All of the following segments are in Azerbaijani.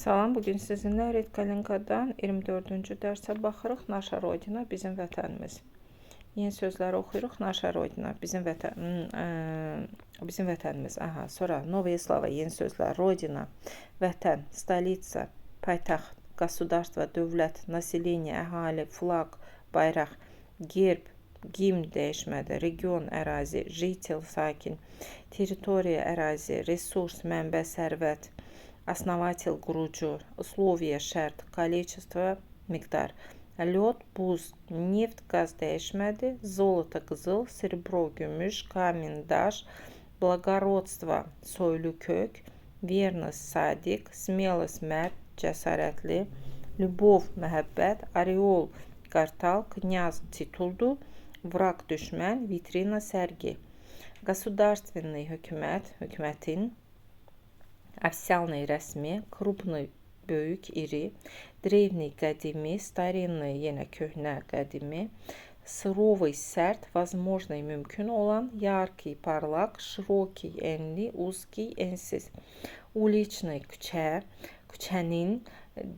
Salam, bugün sizinlə Red Kalinkadan 24-cü dərsə baxırıq. Naша Rodina, bizim vətənimiz. Yeni sözləri oxuyuruq. Naша Rodina, bizim vətən, bizim vətənimiz. Aha, sonra новые слова, yeni sözlər. Rodina, vətən, stolitsa, paytaxt, государство, dövlət, население, əhali, флаг, bayraq, gerb, gimn dəyişmədi, region, ərazi, житель, sakin, territoriya, ərazi, resurs, mənbə, sərvət, основатель, qurucu, условие, şərt, количество, miqdar. Lёd, buz, neft, qaz dəyişmədi, золото, qızıl, серебро, gümüş, камень, daş, благородство, soylu kök, верность, sadiq, смелость, mərd, cəsarətli, любовь, məhəbbət, ореол, qartal, knyaz tituldur, враг, düşmən, vitrina, sərgi. Государственный hökumət, hökumətin, официальный rəsmi, крупный böyük, iri, древний qədimi, старинный yenə köhnə, qədimi, суровый sərt, возможный mümkün olan, яркий parlaq, широкий enli, узкий ensiz, уличный küçə, küçənin,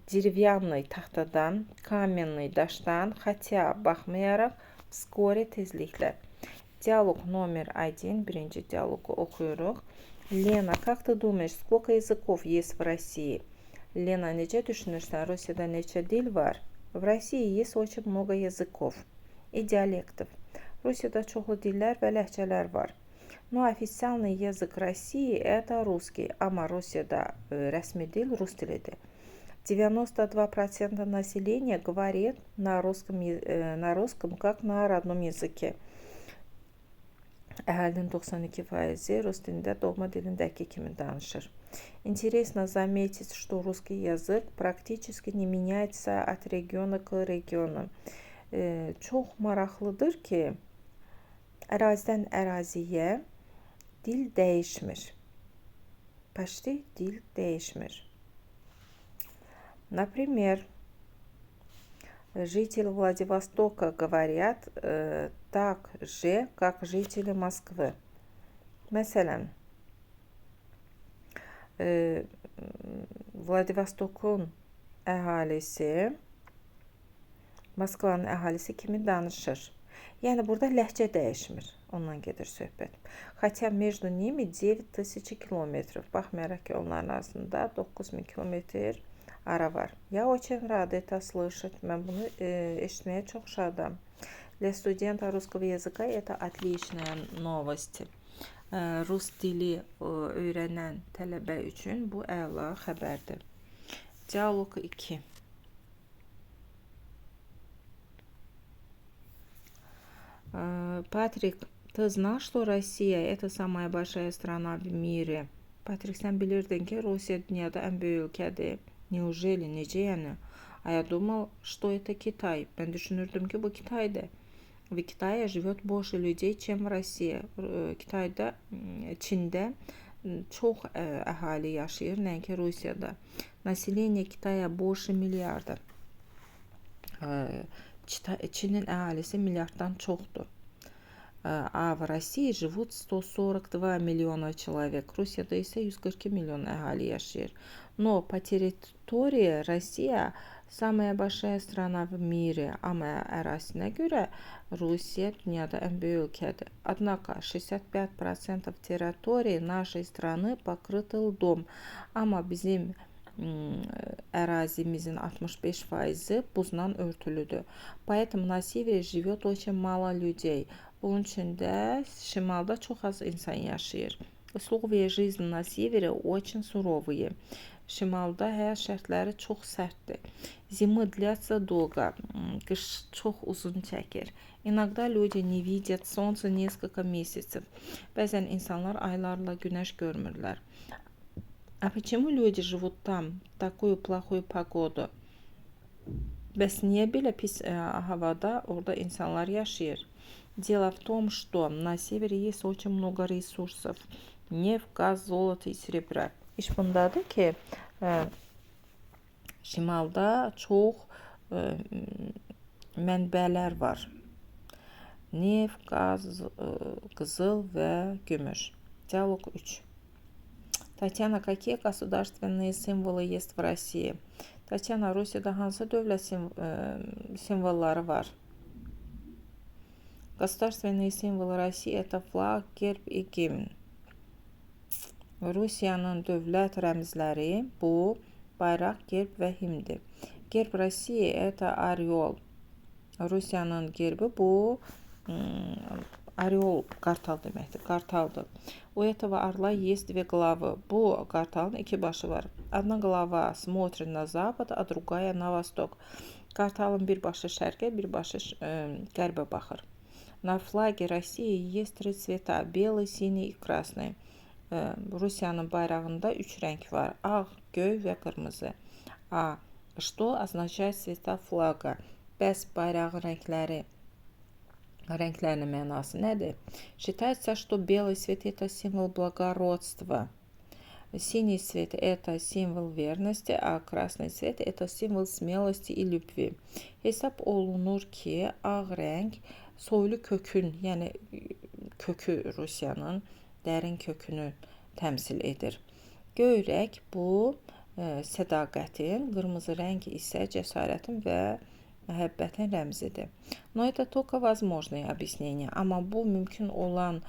деревянный taxtadan, каменный daşdan, хотя baxmayaraq, вскоре tezliklə. Диалог номер 1, birinci dialoqu oxuyuruq. Лена, как ты думаешь, сколько языков есть в России? Lena, necə düşünürsən, Rusiyada neçə dil var? В России есть очень много языков и диалектов. Rusiyada çoxlu dillər və ləhcələr var. Но официальный язык России это русский. Amma Rusiyada rəsmi dil rus dilidir. 92% населения говорит на русском как на родном языке. Əhalinin 92%-i rus dilində doğma dilindəki kimi danışır. Интересно заметить, что русский язык практически не меняется от региона к региону. Çox maraqlıdır ki, ərazidən əraziyə dil dəyişmir. Почти dil dəyişmir. Например, жители Владивостока говорят так же, как жители Москвы. Məsələn, Vladivostokun əhalisi Moskvanın əhalisi kimi danışır. Yəni burada ləhcə dəyişmir. Ondan gedir söhbət. Хотя между ними 9000 километров. Baxmayaraq ki, onların arasında 9000 kilometr ara var. Я очень рада это слышать. Mən bunu eşitməyə çox şadam. Для студента русского языка это отличная новость. Rus dili öyrənən tələbə üçün bu əla xəbərdir. Диалог 2. Патрик, ты знал, что Россия это самая большая страна в мире? Patrik, sən bilirdin ki, Rusiya dünyada ən böyük ölkədir. Неужели? Necə yəni? А я думал, что это Китай. Mən düşünürdüm ki, bu Kitaydır. В Китае живет больше людей, чем в России. Kitayda, Çində çox əhali yaşayır, nəinki Rusiyada. Население Китая больше миллиарда. Çinin əhalisi milyarddan çoxdur. А в России живут 142 миллиона человек. Rusiyada isə 142 milyon əhali yaşayır. Но по территории Россия самая большая страна в мире. Amma ərazisinə görə Rusiya dünyada ən böyük ölkədir. Однако 65% территории нашей страны покрыты льдом. Amma bizim ərazimizin 65%-i buzla örtülüdür. Поэтому на севере живет очень мало людей. Bunun üçün də şimalda çox az insan yaşayır. Условия жизни на севере очень суровые. Şimalda həyat şərtləri çox sərtdir. Зимы длятся долго. Qış çox uzun çəkir. Иногда люди не видят солнца несколько месяцев. Bəzən insanlar aylarla günəş görmürlər. А почему люди живут там в такую плохую погоду? Bəs niyə belə pis havada orada insanlar yaşayır? Дело в том, что на севере есть очень много ресурсов. Нефть, газ, золото и серебра. İş bundadır ki, şimalda çox mənbələr var. Neft, qaz, qızıl və gümüş. Dialoq 3. Татьяна, какие государственные символы есть в России? Tatyana, Rusiyada hansı dövlət simvolları var? Государственные символы России – это флаг, герб и гимн. Rusiyanın dövlət rəmzləri bu bayraq, gerb və himndir. Герб России – это орел. Rusiyanın gerbi bu орел qartal deməkdir. Qartaldır. У этого орла есть две головы. Bu qartalın iki başı var. Одна голова смотрит на запад, а другая на восток. Qartalın bir başı şərqə, bir başı qərbə baxır. На флаге России есть три цвета: белый, синий и красный. Rusiyanın bayrağında üç rəng var: ağ, göy və qırmızı. A. Что означает цвета флага? Bəs bayrağın rənglərinin mənası nədir? Считается, что белый цвет – это символ благородства. Синий цвет – это символ верности, а красный цвет – это символ смелости и любви. Hesab olunur ki, ağ rəng soylu kökün, yəni kökü Rusiyanın dərin kökünü təmsil edir. Göy rəng bu sədaqətin, qırmızı rəng isə cəsarətin və məhəbbətin rəmzidir. Но это только возможное объяснение. Amma bu mümkün olan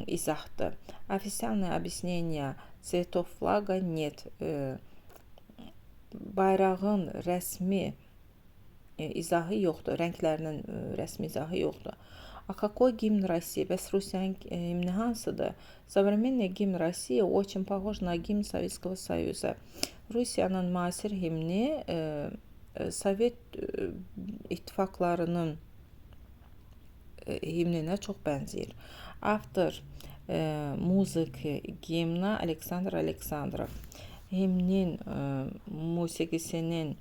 izahdır. Официальное объяснение цветов флага нет. Bayrağın rəsmi izahı yoxdur. Rənglərinin rəsmi izahı yoxdur. А какой гимн России? Bəs Rusiyanın himni hansıdır? Современный гимн России очень похож на гимн Советского Союза. Rusiyanın müasir himni Sovet İttifaqlarının himninə çox bənzəyir. Автор музыки гимна Александр Александров. Himnin musiqisinin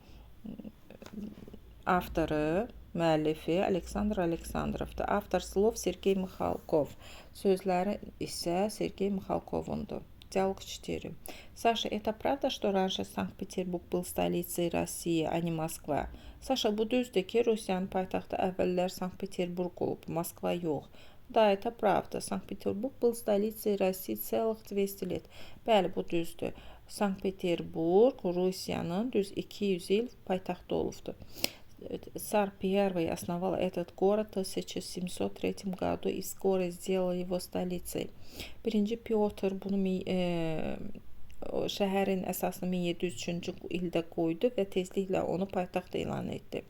avtoru, müəllifi Aleksandr Aleksandrovdur. Автор слов Сергей Михалков. Sözləri isə Sergey Mixalkovundur. Диалог 4. Саша, это правда, что раньше Санкт-Петербург был столицей России, а не Москва? Saşa, bu düzdür ki, Rusiyanın paytaxtı əvvəllər Sankt-Peterburq olub, Moskva yox. Да, это правда. Санкт-Петербург был столицей России целых 200 лет. Bəli, bu düzdür. Sankt-Peterburq Rusiyanın düz 200 il paytaxtı olubdur. Царь Первый основал этот город в 1703 году и вскоре сделал его столицей. Birinci Pyotr bunu şəhərin əsasını 1703-cü ildə qoydu və tezliklə onu paytaxt elan etdi.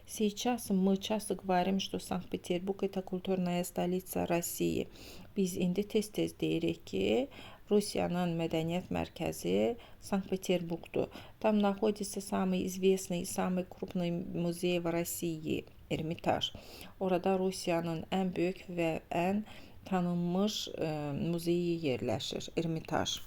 Сейчас мы часто говорим, что Санкт-Петербург – это культурная столица России. Biz indi tez-tez deyirik ki, Rusiyanın mədəniyyət mərkəzi Sankt-Peterburqdur. Там находится самый известный и самый крупный музей в России – Эрмитаж. Orada Rusiyanın ən böyük və ən tanınmış muzeyi yerləşir – Ermitaj.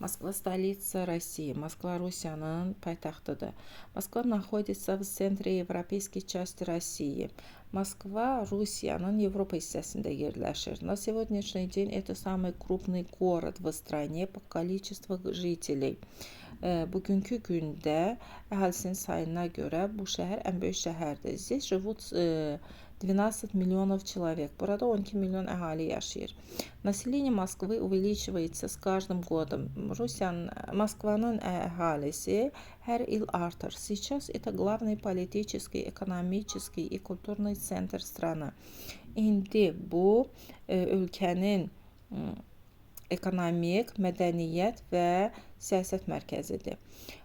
Москва – столица России. Moskva Rusiyanın paytaxtıdır. Москва находится в центре европейской части России. Moskva Rusiyanın Avropa hissəsində yerləşir. На сегодняшний день это самый крупный город в стране по количеству жителей. Bugünkü gündə əhalisinin sayına görə bu şəhər ən böyük şəhərdir. Здесь живут 12 миллионов человек. Burada 12 milyon əhali yaşayır. Население Москвы увеличивается с каждым годом. Rusiyanın, Moskvanın əhalisi hər il artır. Сейчас это главный политический, экономический и культурный центр страны. İndi bu ölkənin ekonomik, mədəniyyət və siyasət mərkəzidir.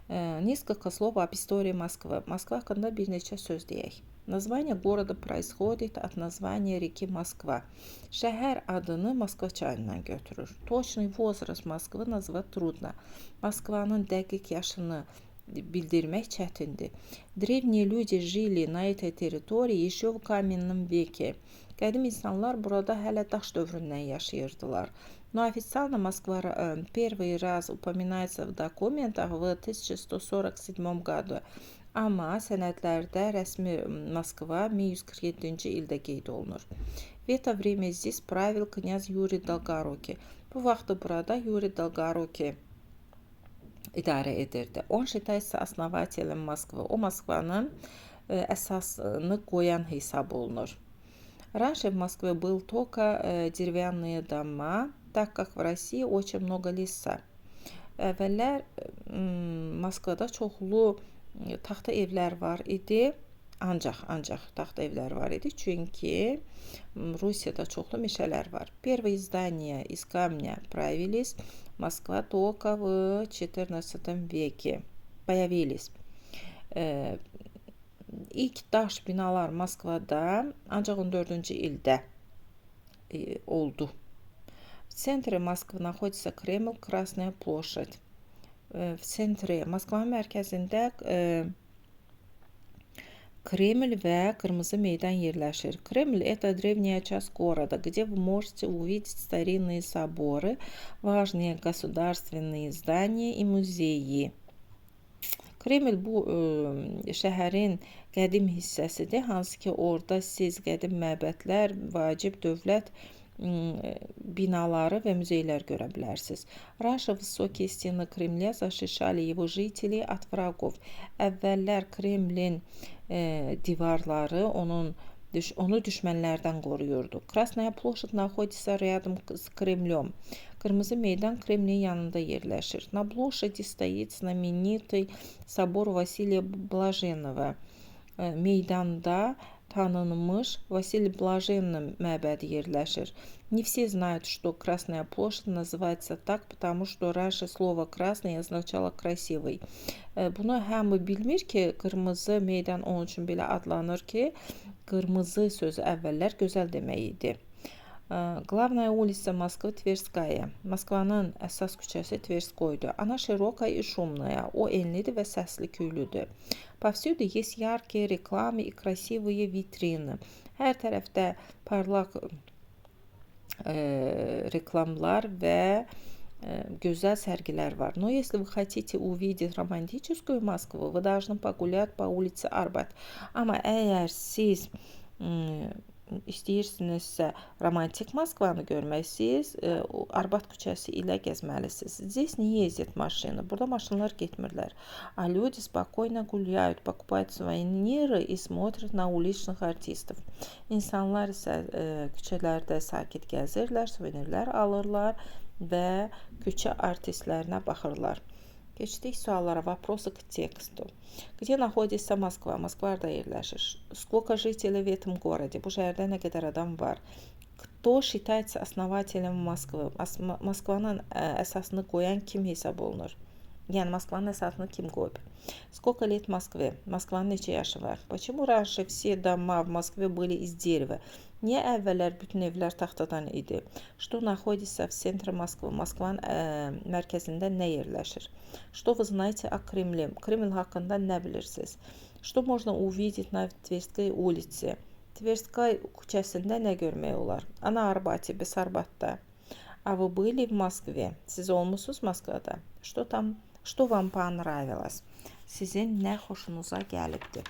Несколько слов об истории Москвы. Moskva haqqında bir neçə söz deyək. Название города происходит от названия реки Москва. Şəhər adını Moskva çayından götürür. Точный возраст Москвы назвать трудно. Moskvanın dəqiq yaşını bildirmək çətindir. Древние люди жили на этой территории еще в каменном веке. Qədim insanlar burada hələ daş dövründən yaşayırdılar. Но официально Москва первый раз упоминается в документах в 1147 году. Amma sənədlərdə rəsmi Moskva 1147-ci ildə qeyd olunur. В это время здесь правил князь Юрий Долгорукий. Bu vaxt burada Yuri Dolgoruki idarə edirdi. Он считается основателем Москвы. O Moskvanın əsasını qoyan hesab olunur. Раньше в Москве был только деревянные дома. Так как в России очень много леса. Əvvəllər Moskvada çoxlu taxta evlər var idi. Ancaq taxta evlər var idi. Çünki Rusiyada çoxlu meşələr var. Первые здания из камня правились Москва только в 14 веке появились. İlk daş binalar Moskvada ancaq 14-cü ildə oldu. В центре Москвы находится Кремль, Красная площадь. В центре Moskvanın mərkəzində Kreml və Qırmızı meydan yerləşir. Кремль – это древняя часть города, где вы можете увидеть старинные соборы, важные государственные здания и музеи. Kreml bu şəhərin qədim hissəsidir, hansı ki orada siz qədim məbədlər, vacib dövlət binaları və muzeylər görə bilərsiniz. Раньше высокие стены Кремля защищали его жителей от врагов. Əvvəllər Kremlin divarları onu düşmənlərdən qoruyurdu. Красная площадь находится рядом с Кремлем. Qırmızı meydan Kremlin yanında yerləşir. На площади стоит знаменитый собор Василия Блаженного. Meydanda tanınmış Vasily Блаженный məbədi yerləşir. Не все знают, что Красная площадь называется так, потому что раньше слово красный означало красивый. Bunu hamı bilmir ki, qırmızı meydan onun üçün belə adlanır ki, qırmızı sözü əvvəllər gözəl demək idi. Главная улица Москвы Tverskaya. Moskvanın əsas küçəsi Tverskoydur. Она широкая и шумная. O enlidir və səsli küylüdür. Повсюду есть яркие рекламы и красивые витрины. Hər tərəfdə parlaq reklamlar və gözəl sərgilər var. Но если вы хотите увидеть романтическую Москву, вы должны погулять по улице Арбат. Amma əgər siz istəyirsinizsə romantik Moskvanı görmək, siz Arbat küçəsi ilə gəzməlisiniz. Здесь не ездят машины. Burada maşınlar getmirlər. А люди спокойно гуляют, покупают сувениры и смотрят на уличных артистов. İnsanlar isə küçələrdə sakit gəzirlər, suvenirlər alırlar və küçə artistlərinə baxırlar. Keçdik suallara. Вопросы к тексту. Где находится Москва? Moskva harda yerləşir? Сколько жителей в этом городе? Bu şəhərdə nə qədər adam var? Кто считается основателем Москвы? Moskvanın əsasını qoyan kim hesab olunur? Yəni Moskvanın əsasını kim qoyub? Сколько лет Москве? Moskvanın neçə yaşı var? Почему раньше все дома в Москве были из дерева? Niyə əvvəllər bütün evlər taxtadan idi? Что находится в центре Москвы? Moskvanın mərkəzində nə yerləşir? Что вы знаете о Кремле? Kreml haqqında nə bilirsiniz? Что можно увидеть на Тверской улице? Tverskaya küçəsində nə görmək olar? А на Арбате, bəs Arbatda. А вы были в Москве? Siz olmusunuz Moskvada? Что там? Что вам понравилось? Sizin nə xoşunuza gəlibdi?